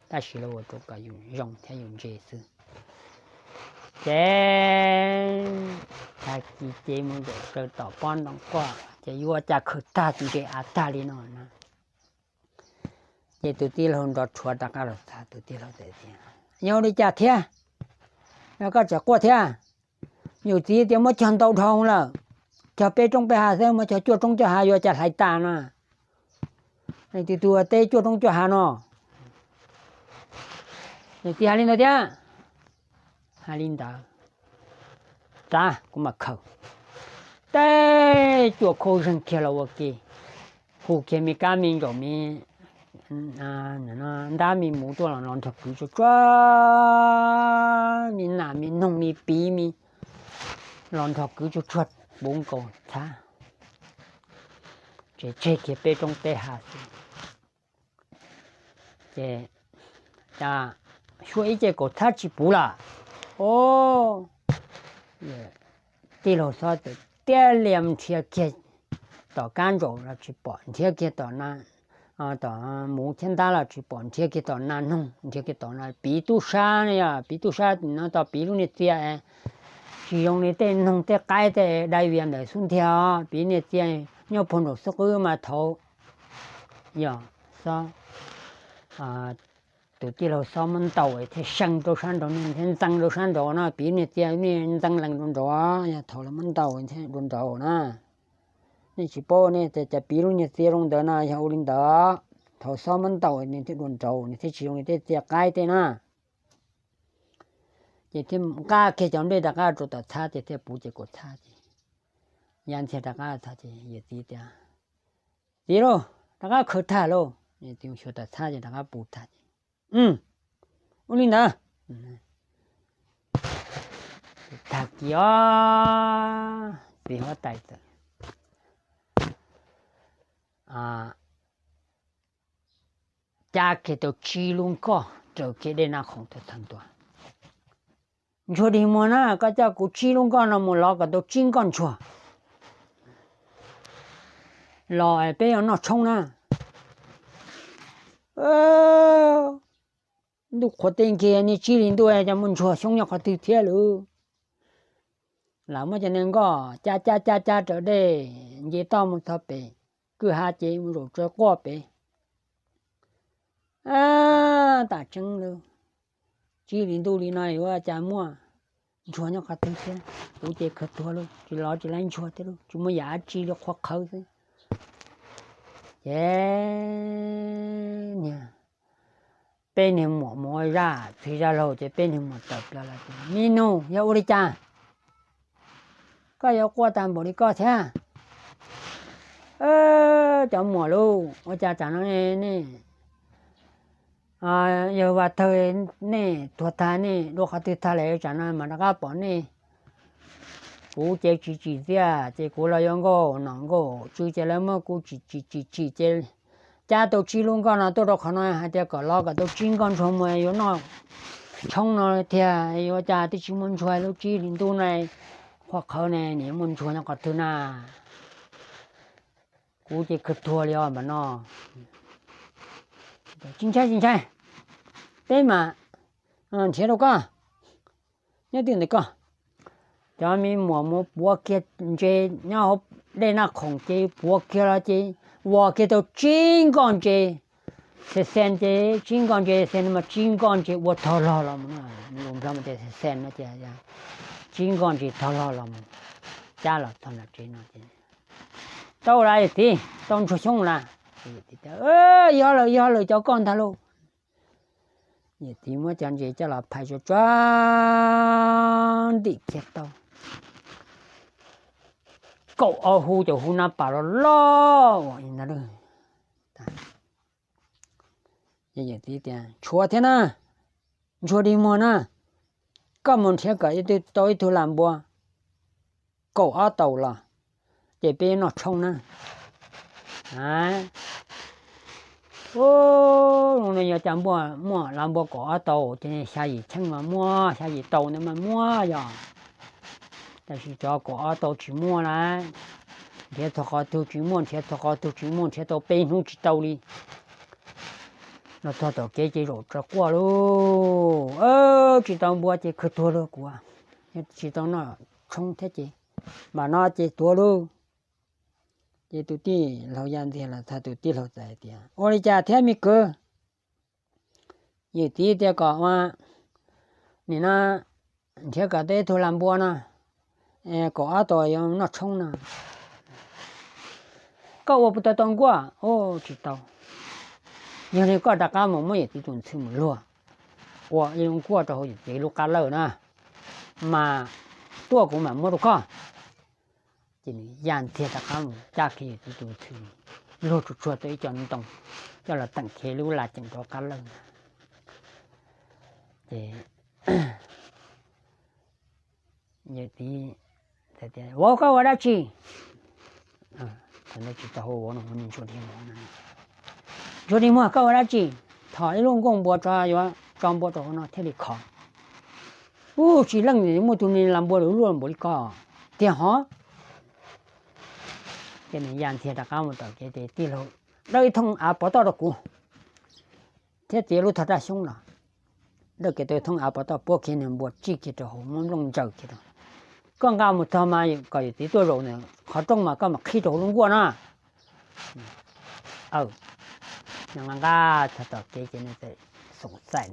Tab sis lawv ua rau kom yus zoo thiab yus ntse xwb. Ces tag kis ces mus zaum raws tom pob ntoo quaj ces yuav ua cas khaws tag tus ntses av tag li no na. Ces tus tij laug nrov rhuav rov qab los txog, tus tij laug txawm tias yog ua li cas thiab, koj tseem quaj thiab? Yus txiv tias muab cog ntau dhau lawm, cog peb roob peb hav xwb muab cog cuaj roob cuaj hav yuav cas hlais tas no. Tus twg teb cuaj roob cuaj hav no? Yus txiv hais li ntawd thiab. Hais li ntawd, txav kuv mam khaws. Teb cuaj khau zeeg kiag los ua ke, hu kiag me kab me ntsaum me ntab me muv tuaj los nrog kwv tsuag tsuag, me nas me noog me piv me los nrog kwv tsuag tsuag puv nkaus txhab, tseg tseg kiag peb roob peb hav xwb. Ces xyuas ib ce kaum txhab tsis puv lawm. Tij laug xob txawm tiaj lias nrhiav kiag tom kab ntsaum los tsis pom, nrhiav kiag tom, tom muv thiab ntab los tsis pom, nrhiav kiag tom nas noog, nrhiav kiag tom nas piv tub sab, yog piv tub sab no tau piv lub niag txia tsis zoo li tej noog tej qaib tej dai vias ntawm xub ntiag, piv niag txia nyob puag nraum xub qwb mas thaum yog xob, tus tij laug xob muab ntaus thiaj seev rau sab nraud thiab ntxeev rau sab nraud no, piv niag txia niaj ntxeev lees rau nraud, yog thaum lawv muab ntaus thiaj dua nraud na. Nej tsis paub ne, cas piv lub niag txia zoo ntawd no yog ua li ntawd, thaum xob muab ntaus nws thiaj dua nraud, nws thiaj tsis zoo li tej txia qaib tej na. Ces thiaj nqa kiag cov nplej rov qab rau tom txhab ces thiaj puv ces kaum txhab ces ya ntxhias rov qab txhab ces yawm txiv tias, Txiv lauj, rov qab khaws tag lauj. Yawm txiv xyuas tom txhab ces rov qab puv tag ces, Ua li ntawd. Tag kis os, txiv huab tais txawm cab kiag tau tsib lub nkoj raws kiag dej Naj Khoom tuaj txog ntua. Ntsuag dig muag na, koj coj kuv tsib lub nkoj no mus lov kom tau tsib nkoj ntsuag los peb yuav noj tshoob na. Ntuj qhuav teb nkiag, niag tsib hlis ntuj cov muaj ntsuag xyoob nyob qhov twg thiab lauj? Lam muab cov niag nkoj cab cab cab cab raws dej nce toj mus txog pem kwj ha ces mus zaum tsaws quaj pem. Tam tseeb lauj, tsib hlis ntuj li no yuav cas muaj ntsuag nyob qhov twg thiab. Kuv ces khaws tuag lauj, tsis lov tsis laib ntsuag thiab lauj, tsis muaj yam dab tsi li, qhuav qhawv xwb. Ces niag, peb niag muam mus ua zaj txiv zaj laug ces peb niag muam tawm plaws los tias, Me nus, yog ua li cas koj yuav quaj tag npaum li koj thiab? Cov muam lauj, ua cas tsam no nej, yawg Vaj Thawj, nej tuag tag nej dua qhov twg tag lawm tsam no mas rov qab pom nej? Kuv ces tsis tsim txiaj ces kuv los yuav nkauj nom nkauj tswv ces lawv muab kuv tsim tsim tsim tsim ces cab tau tsib lub nkoj no tuaj rau qhov no hais tias kom lov kom tau tsib nkoj ntsuag mus yuav noj tshoob no tiag, yuav cas twb tsis muaj ntsuag lub tsib hlis ntuj na, qhuav qhawv ne, nim muaj ntsuag nyob qhov twg na? Kuv ces khaws tuag li os npam no. Tsis ntshai tsis ntshai, peb mam nrhiav rau koj. Nyob twj ywm ntawm koj. Cov me muam mus puav kiag ntses nyob hauv dej Naj Khoom ces puav kiag los ces vos kiag tau tsib nkoj ntses. Xes xes ces tsib nkoj ntses, xes no mas tsib nkoj ntses ua tog log los mus, lus Nplog mas tias xes xes no ces tsib nkoj ntses tog log los mus, cab los txog nram tsev no ces, Tau lawm yawm txiv, tau ntsuag xyoob lawm. Yog lawm, yog lawm, cov koj ntag lauj. Yawm txiv muab cov ntses coj los phais tsuag tsuag ntim kiag tau kaum ob hub, cov hub nab pas loj loj uas ntag lauj. Yawm txiv tias, Tshuav thiab na, ntsuag dig muag na, koj mus nrhiav kom tau ib tug lam npua kaum ob taus los, ces peb noj tshoob na. Zoo no yog cas muaj lam npua kaum ob taus ces xya yim cheej mas muaj, xya yim taus ntawd mas muaj yog. Tab sis cov kaum ob taus tsis muaj na, nrhiav txog qhov twg tsis muaj, nrhiav txog qhov twg tsis muaj, nrhiav tau peb hnub tsis tau li. Los txog tom kev ces zaum tsaws quaj lauj, Tsis tau npua ces khaws tuag lauj kuv, tsis tau noj tshoob thiab ces mam no ces tuag lauj. Ces tus tij laug Yaj Ntxiag los txog, tus tij laug txawm hais tias, Ua li cas thiab me kwv? Yawm txiv tias kom ua, nim no nrhiav kom tau ib tug lam npua no, kaum ob taus yuav noj tshoob no. Koj ua puas tau tau nkuaj? Tsis tau. Yog li koj rov qab mus muab yawm txiv tus ntxhw mus luag, ua ib lub nkuaj rau hauv yawm txiv lub qab lawj na, mas tuaj kuv mam muab rau koj. Ces nws Yaj Ntxiag rov qab mus cab kiag yawm txiv tus ntxhw luag tsuag tsuag tau ib co ntoo coj los teem kiag lub laj ceem rau qab lawj na. Ces yawm txiv tias, Vauv, koj ua dab tsi? Ntsuag dig muag, koj ua dab tsi? Thom ib lub nkuaj npua tso, yuav tso npua rau hauv no thiaj li khov. Ub, tsis leej muaj tus niag lam npua luaj npaum li ko tiag hov. Ces nws Yaj Ntxiag rov qab mus tom kev ces, Tij laug, dawj ib thooj av pov toj rau kuv thiab txiav lub thaj raj xyoob los. Dawj kiag tau ib thooj av pov toj, puab kiag niag npua tsij kiag rau hauv, muab nplooj ntsaws kiag rau. Koj nqa mus txog mas kom yawm txiv tuaj zaum ntawm qhov rooj mas koj mam qhib rau hauv lub nkuaj na. Nqa nqa txog tom kev ces nws txawm xoom xaim,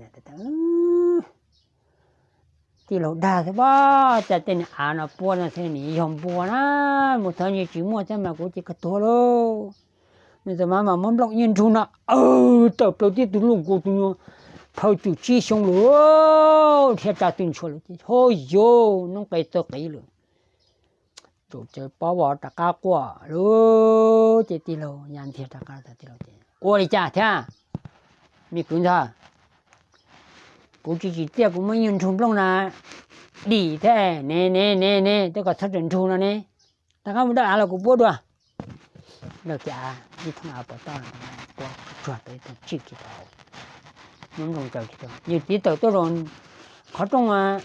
Tij laug dag xwb pob, cas tej niag av no puab no thiaj nim yog npua na, mus txog ntsis tsis muaj thiab mas kuv ces kawg tuag lauj. Nws txawm mam mam muab nplooj nyiaj nrug no, aw, tawm plaws tib tug luj nkaus tus nyuag Phawj twm tsib xyoo lawm, dhia tsa twg ntshua lawm ces ho yug noob qes txawj qiv lawm. Tsum ces pob vov rov qab quaj lawm ces tij laug ya ntxiag rov qab tias, Ua li cas thiab me kwv ntxawg? Kuv tsis tsim txiaj kuv muab ib nyuag nrug nplooj na dim thiab ne ne ne ne, tej kom txhob rawm nrug no ne. Rov qab mus dawj av los kuv puab dua. Dawj kiag av, ib thooj av pov toj, puab tsuag tau ib thooj tsij kiag rau hauv, muab nplooj tsaws kiag rau. Yawm txiv tawm tuaj zaum qhov rooj,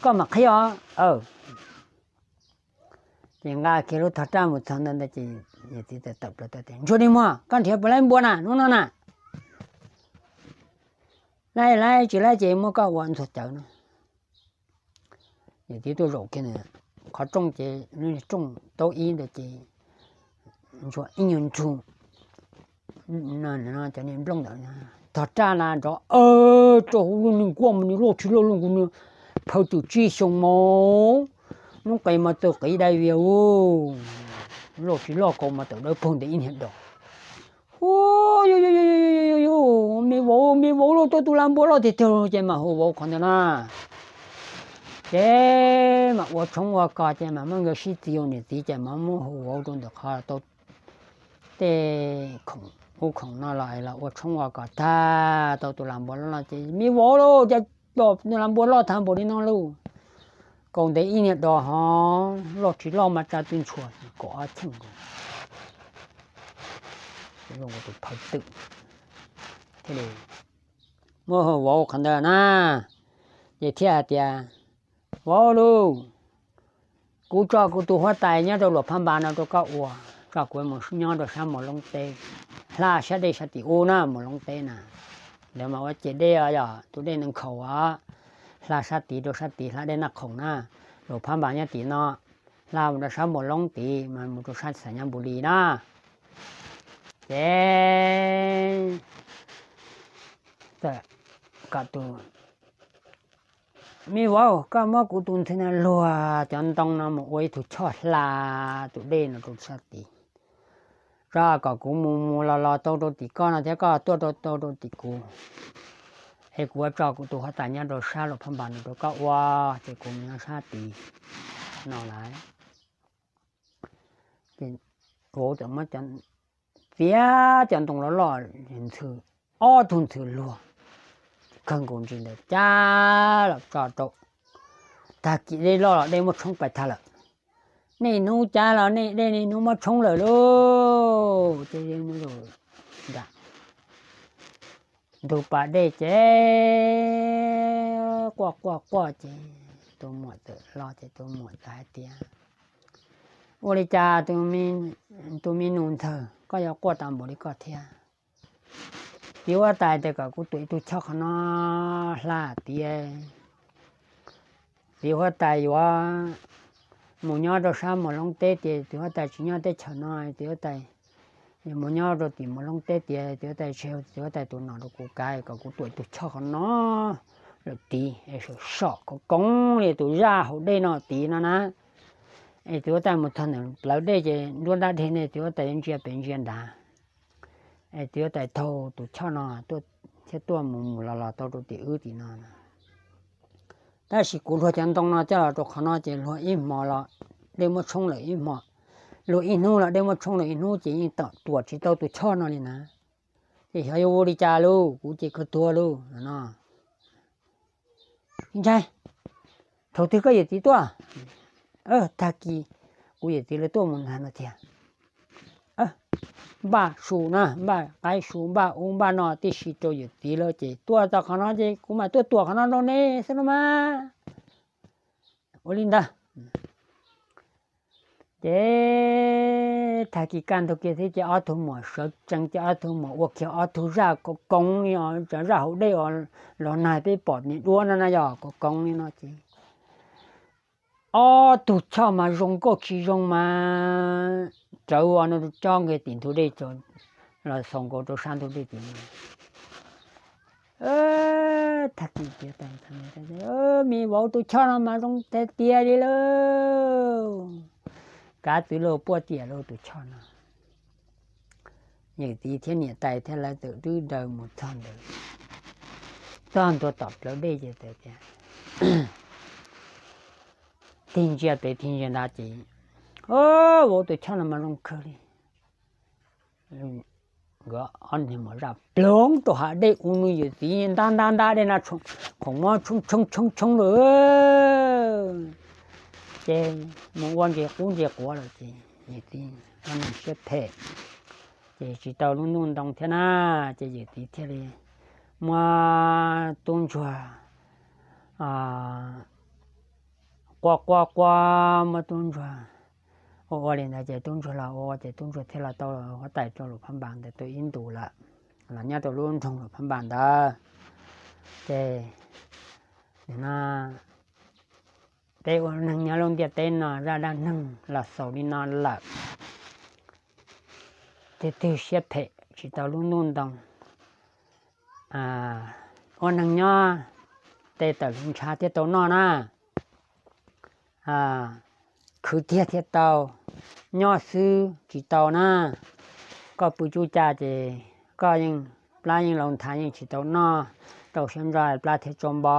Koj mam qhib os. Ces nqa kiag lub thov raj mus txog ntawd ntag ces yawm txiv tawm plaws tuaj tias, Ntsuag dig muag, koj nrhiav puas laib npua na hnub no na? Laib laib, tsis laib ces muab koj ua ntxuag cawv no. Yawm txiv tuaj zaum kiag qhov rooj ces lub rooj taub ib ntawd ces ntsuag ib nyuag nrug cov niag nplooj ntawd, thov raj na nrov aw rau hauv lub niag nkuaj mas nws loj tsis loj li nkaus, nws phawj twm tsib xyoo mas noob qes mas txawj qiv dai vias, loj tsis loj kaus mas tawm dawb paug ntev ib niag dos. Hu, me vauv, me vauv lauj, tuaj tus lag npua loj tiag tiag ces mam hu vauv qhov ntawd na. Ces mam ua tshoob ua kos ces mam muab nkawd sib txiv ua niam txiv ces mam muab hu vauv rau ntawm qhov tau tej khoom ub khoom no los los ua tshoob ua kos tag tau tus lag npua loj ces me vauv lauj, cas tus lag npua loj tag npaum li no lauj, kaus ntev ib niag dos hov, loj tsis loj mas tsa twg ntshua, kaum ob cheej nkaus. Tus phawj twm thiaj li muab hu vauv qhov ntawd na, ces thiaj hais tias, Vauv lauj, kuv tso kuv tus huab tais nyob rau Luam Phaj Npas no rau koj ua, tso kuv mus nyob rau sab Mos Loob teb, hla sab dej sab tim ub na, Mos Loob teb na. Ntawd mas ua ces dej os, yog tus dej Nees Khaus os, hla sab tid rau sab tid, hla dej Naj Khoom na. Luam Phaj Npas nyob tim no, hla mus rau sab Mos Loob tid mas mus rau sab Xam Nyab Npus Lis na. Ces kom tus, Me vauv, koj muab kuv tus ntxhw no luag cov ntoo no mus ua ib tug choj hla tus dej no rau sab tid, tso kom kuv mus mus los los tau rau tim koj no thiab koj tuaj rau tau rau tim kuv, es kuv ua tso kuv tus huab tais nyob rau sab Luam Phaj Npas no rau koj ua, ces kuv mus nyob sab tid no lauj. Ces vauv txawm muab txiav cov ntoo loj loj ntxhw, ob tug ntxhw luag kawg nkaus ntsis ntawd cab los tso rau. Tag kis dej loj los dej muab tshoob pais tag lawm. Niaj hnub cab los nej dej niaj hnub muab tshoob lawm lauj. Ces ntug pas dej ces quaj quaj quaj ces tus muam txawm los ces tus muam txawm hais tias, Ua li cas tus me nus ntxawg koj yuav quaj tas npaum li koj thiab? Txiv huab tais tias kom kuv tuam ib tug choj qhov no hla tias txiv huab tais yuav mus nyob rau sab Mos Loob teb tias txiv huab tais tsis nyob teb chaws no, txiv huab tais yuav mus nyob rau tim Mos Loob teb tias txiv huab tais tseg txiv huab tais tus nom rau kuv kav kom kuv tuam ib tug choj qhov no lawm tid es sawm soj koov koov li tus zaj hauv dej no tid no na. Es txiv huab tais mus txog ntawm plawv dej ces nruab nrab deg ne txiv huab tais yuav ntsia pem ntsia nrad. Es txiv huab tais taug tus choj no thiab tuaj mus mus los los tau rau tim wb tim no. Tab sis kuv luag cov ntoo no coj los rau qhov no ces luag ib hmo los dej muab tshoob lawm ib hmo, luag ib hnub los dej muab tshoob lawm ib hnub ces yeej tuam tsis tau tus choj no li na. Ces xyov yuav ua li cas lauj, kuv ces kawg tuag lauj no. Ntshai, thaum twg koj yawm txiv tuaj? Tag kis kuv yawm txiv lawv tuaj mus nag no tiag. Npaj su na, npaj qaib su, npaj ub npaj no tib si rau yawm txiv lawv ces tuaj txog qhov no ces kuv mam tuaj tuam qhov no rau nej xwb no mas. Ua li ntawd ces tag kis kaj ntug kiag thiab ces ob tug muam sawv tsees ces ob tug muam ua kiag ob tug zaj koov koov li os, zaj hauv dej os, los nag peb pom niag duab no na yog koov koov li no ces ob tug choj mas zoo nkauj tsis zoo mas rawv ua no cob nkaus tim ntug dej, los xaus nkaus rau sab ntug dej tim no. Tag kis tias, Me vauv, tus choj no mas zoo tiag tiag li lauj. Kav txwv lauj, puaj tiam lauj tus choj no. Yawm txiv thiab niam tais thiab lawv txawm twb daws mus txog ntawd. tog ntua tom plawv dej ces tias, tig ntsia pem tig ntsia ntawd ces, vauv tus choj no mas zoo kawg li. Nkawd ob niag mus zaj ploog rau hav dej ua nws yawm txiv ntab ntab ntab dej no, khoom muab tshoob tshoob tshoob tshoob lawm. Ces mus ua ntses qub ntses quav lawm ces yawm txiv ob niag siab phem, ces tsis tau lub ntuj ntoo thiab na, ces yawm txiv thiaj li muab tub ntsuag quaj quaj quaj muab tub ntsuag ua ua li ntawd ces tub ntsuag los ua ces tub ntsuag thiaj los tau huab tais rau Luam Phab Npas ntawd tau ib ntus lawm, los nyob rau lub nroog Luam Phab Npas ntawd. Ces no peb ua neeg nyob lub ntiaj teb no zaj dab neeg los xaus li no lawm. Twg twg siab phem tsis tau lub ntuj ntoo, ua neeg nyob tes tawm hluas ntshav thiaj tau noj na, khwv tiag thiaj tau, nyob xwb tsis tau na. Koj pw cuj ca ces koj yeej, plab yeej laus nthav yeej tsis tau noj, rau siab ntso plab thiaj tso npo.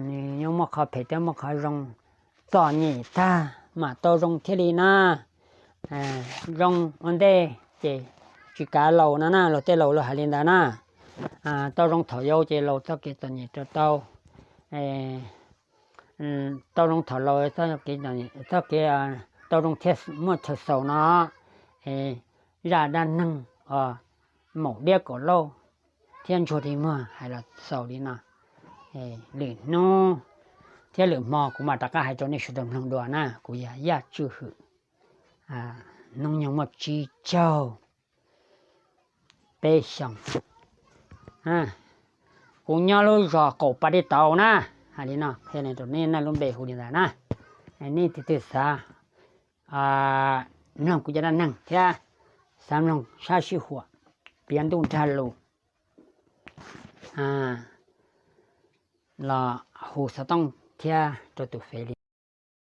Nws yeej muaj qhov phem thiab muaj qhov zoo, txom nyem tag mam tau zoo thiaj li na. Zoo ua ntej ces tsis kav laus no na, luag tej laus luag hais li ntawd na. Tau zoo thaum yau ces laus txoj kev txom nyem rau tau, tau zoo thaum laus txoj kev, tau zoo thiaj muaj chaw xaus no. Zaj dab neeg maum diab kaum lauj thiab ntsuag dig muag hais los xaus li no. Lwm hnub thiab lwm hmo kuv mam rov qab hais rau nej sawv daws mloog dua na. Kuv yog Yaj Tswj Hwm, hnub nyoog muaj tsib caug peb xyoos. Kuv nyob lub zos Qaum Pas Dej Tauv na. Hais li no qhia rau nej, nej lub npe hu li ntawd na. Nej tus twg xav mloog kuv cov dab neeg thiab xav mloog sab sij huam piav ntuj nrag lus los hu xov tooj thiab rau tus fev li